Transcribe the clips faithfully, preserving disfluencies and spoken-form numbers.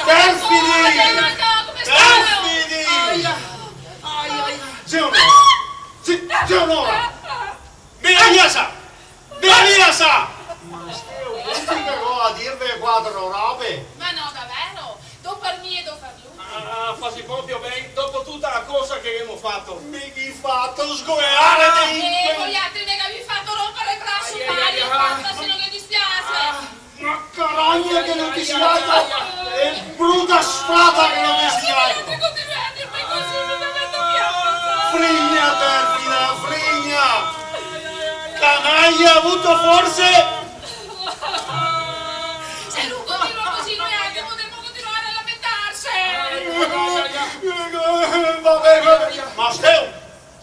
Perfidi! Aia, aia, come sta? Perfidi! Aia, aia, aia. Xe onora! Xe, xe onora! Me la via sa! Me la via sa! Ma Steo, no te cagò a dirve quatro robe? Ma no, davero? Do par mi e do par lu. Ah, fasi proprio ben, dopo tuta la corsa che ghemo fato. Me ghi fato sgoleare de... Eh, voialtri me gavì fato ronpare el braso, aia, aia, aia, basta, se no ghe dispiase. Ah, ma caragna che no te si altra, eh, bruta sfata che no te si altra. Continuè a dirme cusì, me meto via. Frigna, perfida, frigna. Canaglia, vuto forse? Se lu continua cusì, noialtri podemo continuare a lamentarse. Va ben, va ben. Ma Steo,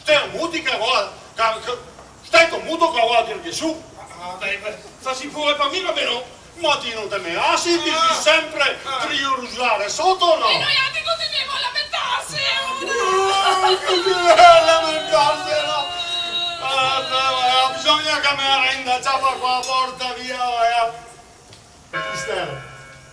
Steo, muti che go, che, che, Steo, muto che go a dirghe su. Ah, ben, ben, fasi pure par mi, va ben, no? Ma ti no te me lasi, ti si sempre triurusare soto, no? E noialtri continuemo a lamentarse, ora. Eh, che bela lamentarse, no? Ah, no, eh, bisogna che me renda, ciapa qua, porta via, eh. Cristere,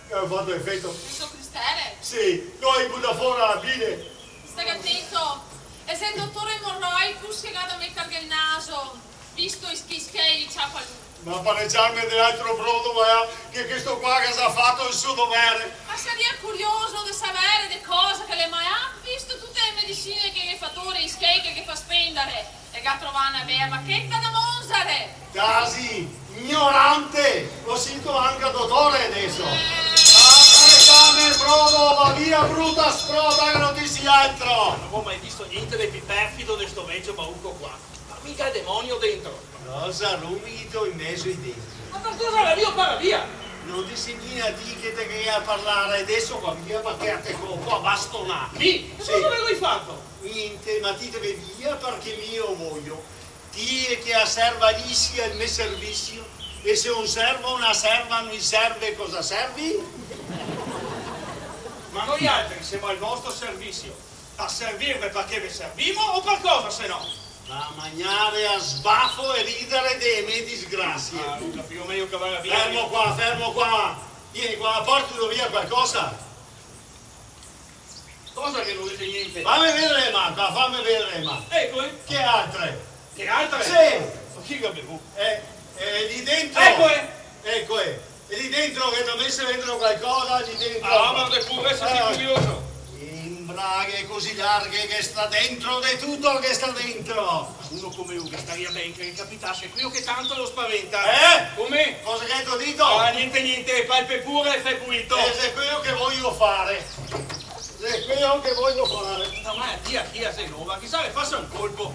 che ga fato efeto. El so cristere? Sì, lo go butà fora la bile. Sta atento, el xe el dotore Monroy, cusì che ga da metarghe el naso, visto i schei che el ciapa lu. Ma par ciarme de l'altro brodo, va, che questo qua ga za fato el so dovere. Ma saria curioso de savere de cosa che l'è malà, visto tute le medisine che el ghe fa tore, i schei che el ghe fa spendare. E ga trovà na bea bacheta da monzare! Tasi, ignorante! Go sito anca dotore deso! Lasame, brodo, va via, bruta sfrota, che no te si altro! No go mai visto gnente de pi perfido de sto vecio bauco qua. Ma mica el demonio dentro! Cosa rumighi ti in mezo ai denti? Ma par cosa la via, para via? No te si mia ti che te ghe a parlare deso qua, via, parché te go qua bastonà. Mi? E cosa ve go fato? Gnente, ma ti te ve via parché mi lo voio. Ti che a serva lì sia al me servisio, e se un servo o na serva no i serve, cosa servi? Ma noialtri semo al vostro servisio. Par servirve parché ve servimo o par cosa, se no? Va a magnare a sbafo e ridare de me disgrasie. Ah, go capìo, mejo che vada via. Fermo qua, fermo qua. Vien qua, portilo via qualcosa. Cosa che no vede gnente? Fame vedare le man, va, fame vedare le man. Eco, eh. Che altre? Che altre? Sì. Ma chi che ga bevù? Eh, eh, lì dentro. Eco, eh. Eco, eh. E lì dentro che te ga meso dentro qualcosa, lì dentro? Ah, varda pure, se te si curioso. In braghe cusì larghe che sta dentro de tuto, che sta dentro. Uno come lu che staria ben che ghe capitase queo che tanto lo spaventa. Eh? Come? Cosa che te go dito? Ah, gnente, gnente, palpe pure e fè pulito. Eh, xe queo che voio fare. Xe queo che voio fare. No, ma ti a chi a xe nova? Chisà che fasa un colpo.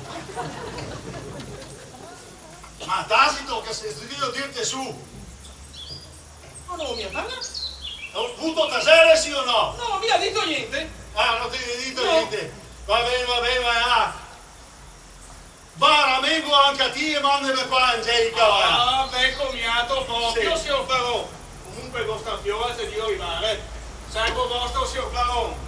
Ma tasito, che se sto drio dirte su. Ma no, mia, parla. Vuto tasere, sì o no? No, mia dito gnente. Ah, no te ga dito gnente. Va ben, va ben, va là. Va, ramengo anca ti e mandeme qua Angelica, va. Ah, bel comiato proprio, sì, sior paron. Comunque, vostra fiola xe drio rivare. Servo vostro, sior paron.